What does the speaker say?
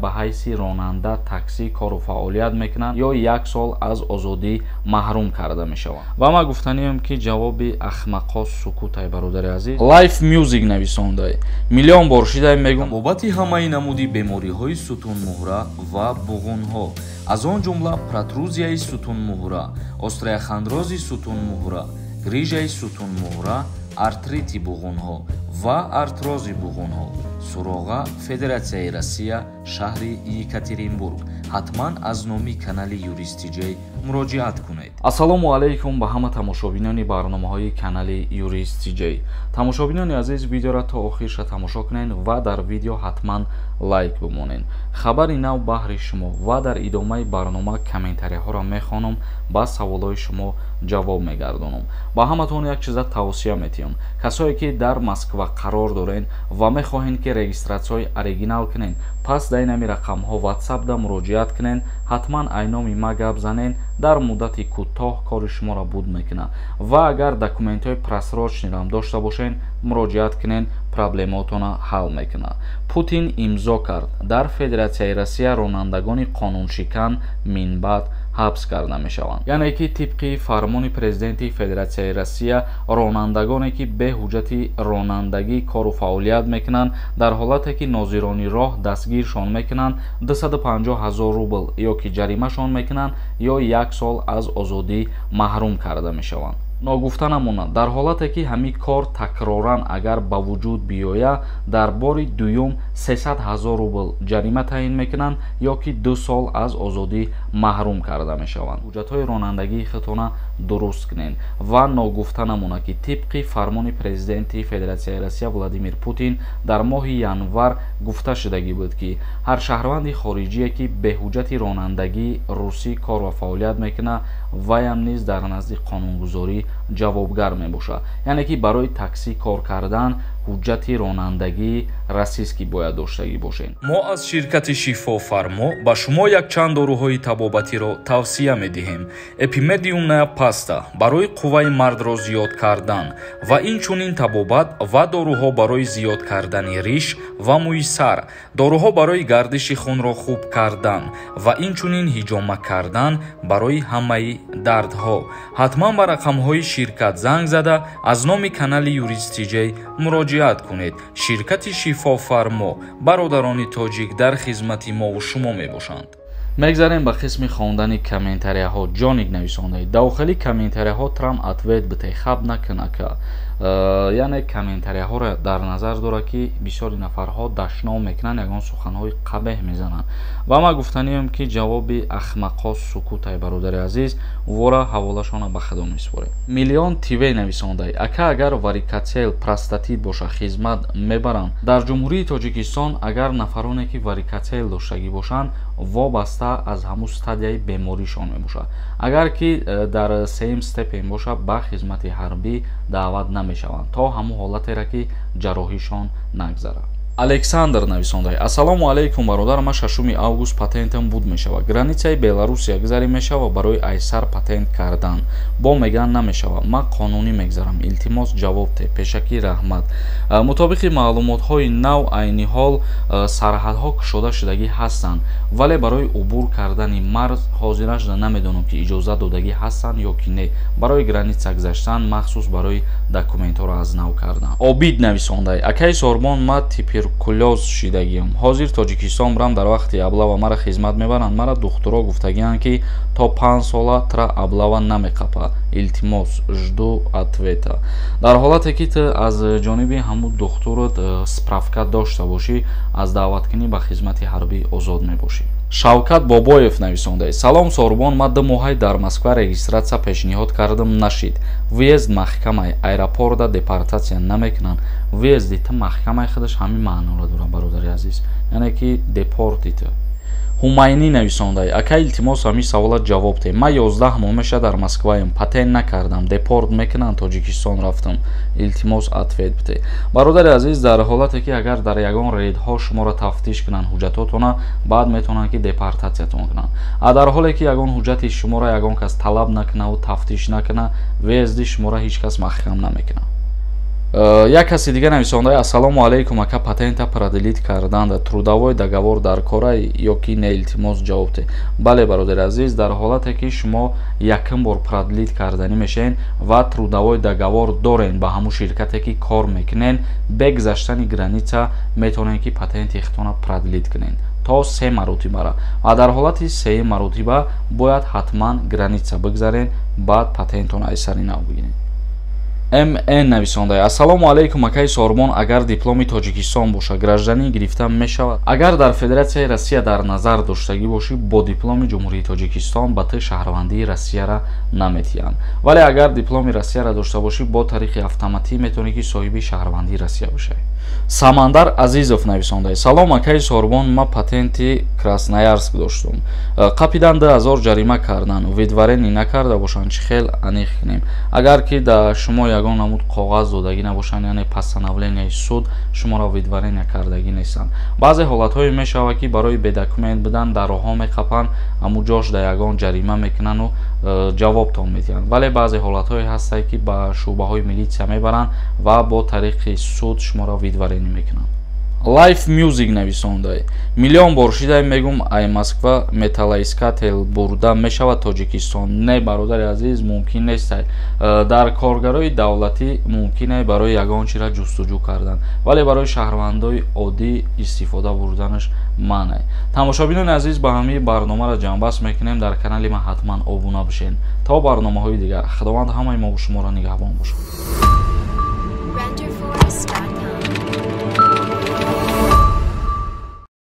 ба ҳайси ронанда таксӣ кору фаъолият мекунанд ё 1 сол аз озодӣ маҳрум карда мешаванд. Ва ман гуфтаниам, ки ҷавоби ахмақҳо сукутай, бародари азиз. Life Music нависондай: миллион бор шидай мегум. Табобати ҳамаи намуди бемориҳои сутунмуҳра ва буғунҳо, аз он ҷумла протрузияи сутунмуҳра, остеохондрози сутунмуҳра, грижаи сутунмуҳра, артрити буғунҳо ва артрози буғунҳо. Суроға: Федератсияи Россия, шаҳри Екатеринбург. Ҳатман аз номи канали Юрист Тиҷей муроҷиат кунед. Ассалому алайкум ба ҳама тамошобинони барномаҳои канали Юрист Тиҷей. Тамошобинони азиз, видеоро то охирша тамошо кунед ва дар видео ҳатман лайк бимонед. Хабари нав баҳри шумо ва дар идомаи барнома комментарияҳоро мехонам, ба саволҳои шумо ҷавоб мегардонам. Ба ҳаматон як чиза тавсия метиҳам: касое ки дар Москва қарор доред ва мехоҳед, ки регистратсияҳои оригинал кунед, пас дар инами рақамҳо ватсапда муроҷиат кунед, ҳатман айноми ма гап занед, дар муддати кӯтоҳ кори шуморо буд мекунад. Ва агар документҳои просроченныйрам дошта бошед, муроҷиат кунед, проблемотонро ҳал мекунад. Путин имзо кард: дар Федератсияи Россия ронандагони қонуншикан минбаъд ҳабс карда мешаванд. Яъне ки тибқи фармони президенти Федератсияи Россия, ронандагоне ки бе ҳуҷҷати ронандагӣ кору фаъолият мекунанд, дар ҳолате ки нозирони роҳ дастгиршон мекунанд, 250 ҳазор рубл ё ки ҷаримашон мекунанд, ё 1 сол аз озодӣ маҳрум карда мешаванд. Ногуфта намонад, дар ҳолате ки ҳамин кор такроран агар ба вуҷуд биёяд, дар бори дуюм 300 ҳазор рубл ҷарима таъин мекунанд ё ки 2 сол аз озодӣ маҳрум карда мешаванд. Ҳуҷҷатҳои ронандагии худтона дуруст кунед. Ва ногуфта намонад, ки тибқи фармони президенти Федератсияи Россия Владимир Путин дар моҳи январ гуфта шудагӣ буд, ки ҳар шаҳрванди хориҷие ки бе ҳуҷҷати ронандагии русӣ кор ва фаъолият мекунад, ваям низ дар назди қонунгузорӣ ҷавобгар мебошад. Яъне ки барои таксӣ кор кардан ҳуҷҷати ронандагии российский бояд доштагӣ бошед. Мо аз ширкати Шифофармо ба шумо якчанд доруҳои табобатиро тавсия медиҳем: эпимедиумная паста барои қувваи мардро зиёд кардан ва инчунин табобат ва доруҳо барои зиёд кардани риш ва мӯи сар, доруҳо барои гардиши хунро хуб кардан ва инчунин ҳиҷома кардан барои ҳамаи дардҳо. Ҳатман ба рақамҳои ширкат занг зада, аз номи канали Юрист Тиҷей муроҷиат кунед. Ширкати Шифофармо, бародарони тоҷик дар хизмати мову шумо мебошанд. Мегзарем ба қисми хондани комментарияҳо. Ҷоник нависондаи: дохили комментарияҳо трам ответ битей, хаб накун, ака. Яъне комментарияҳоро дар назар дорад, ки бисёри нафарҳо дашном мекунанд, ягон суханҳои қабеҳ мезананд. Ва ман гуфтаниам, ки ҷавоби ахмақҳо сукутай, бародари азиз, вора ҳаволашонро ба худо месупорем. Миллион ТВ нависондай: ака, агар варикоцел, простатит боша, хизмат мебаранд? Дар Ҷумҳурии Тоҷикистон агар нафароне ки варикоцел доштагӣ бошанд, вобаста аз ҳамун стадияи беморишон мебошад. Агар ки дар сеюм степень бошад, ба хизмати ҳарбӣ даъват намешаванд то ҳамун ҳолатеро ки ҷарроҳишон нагзарад. Александр нависондай: ассалому алайкум, бародар, ман 6 август патентам буд мешавад, границаи Беларусия гузарӣ мешава барои айсар патент кардан? Бо меган намешава, ман қонунӣ мегзарам, илтимос, ҷавоб те, пешакӣ раҳмат. Мутобиқи маълумотҳои нав, айни ҳол сарҳадҳо кушода шудагӣ ҳастанд, вале барои убур кардани марз ҳозирашда намедонам, ки иҷозат додагӣ ҳастанд ё ки не, барои граница гузаштан, махсус барои документҳоро аз нав кардан. Обид нависондай: акаи Сорбон, ма туберкулёз шидагиам, ҳозир Тоҷикистон брам, дар вақти облава мара хизмат мебаранд? Мара духтуро гуфтагианд, ки то 5 сола тра облава намеқапа, илтимос, жду ответа. Дар ҳолате ки ту аз ҷониби ҳамун духтурат справка дошта бошӣ, аз даъваткунӣ ба хизмати ҳарбӣ озод мебошӣ. Шавкат Бобоев нависонда: салом, Сорбон, ман 2 моҳай дар Москва регистратсия пешниҳод кардам, нашид. Въезд маҳкамай, аэропорта депортатсия намекунанд? Въезди ту маҳкамай худаш ҳамин маъноро дорад, бародари азиз, яъне ки депорти ту. Ҳумайнӣ нависондай: ака, илтимос, ҳамин савола ҷавоб те, ман 11 моҳ меша дар Москваем, патент накардам, депорт мекунанд? Тоҷикистон рафтам, илтимос, ответ бите. Бародари азиз, дар ҳолате ки агар дар ягон рейдҳо шуморо тафтиш кунанд, ҳуҷҷатотона, баъд метавонанд, ки депортатсиятон кунанд. А дар ҳоле ки ягон ҳуҷҷати шуморо ягон кас талаб накунаву тафтиш накуна, въезди шуморо ҳеҷ кас маҳкам намекунад. Як каси дига нависонда: «Ассалому алайкум, ака, патента продлить карданда трудовой договор дар кора ё ки не? Илтимос, ҷавоб те». Бале, бародари азиз, дар ҳолате ки шумо якум бор продлить карданӣ мешавед ва трудовой договор дорен ба ҳамун ширкате ки кор мекунен, бе гузаштани граница метавонед, ки патенти худтона продлить кунед то се маротибара, ва дар ҳолати сеюм маротиба бояд ҳатман граница бигзарен, баъд патентона аз сари нав бигиред. Мн нависонда: «Ассалому алайкум, акаи Сорбон, агар дипломи Тоҷикистон боша, гражданин гирифта мешавад?» Агар дар Федератсияи Россия дар назар доштагӣ бошӣ, бо дипломи Ҷумҳурии Тоҷикистон ба ту шаҳрвандии Россияра наметиҳанд, вале агар дипломи Россияра дошта бошӣ, бо тариқи автоматӣ метавонӣ, ки соҳиби шаҳрвандии Россия бошавӣ. Самандар Азизов нависонда: «Салом, акаи Сорбон, ма патенти Красноярск доштум, қапидан, 2000 ҷарима кардан. Выдворение накарда бошанд, чӣ хел аниқ кунем?» Агар ки да шумо ягон намуд коғаз додагӣ набошанд, яъне постановление и суд, шуморо выдворение кардагӣ нестанд. Баъзе ҳолатҳое мешавад, ки барои бе документ будан дар роҳҳо меқапанд, ҳамун ҷош да ягон ҷарима мекунану ҷавобтон медиҳанд, вале баъзе ҳолатҳое ҳастанд, ки ба шӯъбаҳои милитсия мебаранд ва бо тариқи суд шуморо выдворение мекунанд. Life Music нависонда: «Миллион бор шидай мегум, ай Москва металлоискатель бурда мешавад Тоҷикистон?» Не, бародари азиз, мумкин нестай. Дар коргарои давлатӣ мумкине барои ягон чира ҷустуҷӯ кардан, вале барои шаҳрвандои оддӣ истифода бурданаш манъ. Тамошобинони азиз, ба ҳамаи барномаро ҷамъбаст мекунем. Дар канали ман ҳатман обуна бишед. То барномаҳои дигар, Худованд ҳамаи мову шуморо нигаҳбон бошад. Renderforest.ai.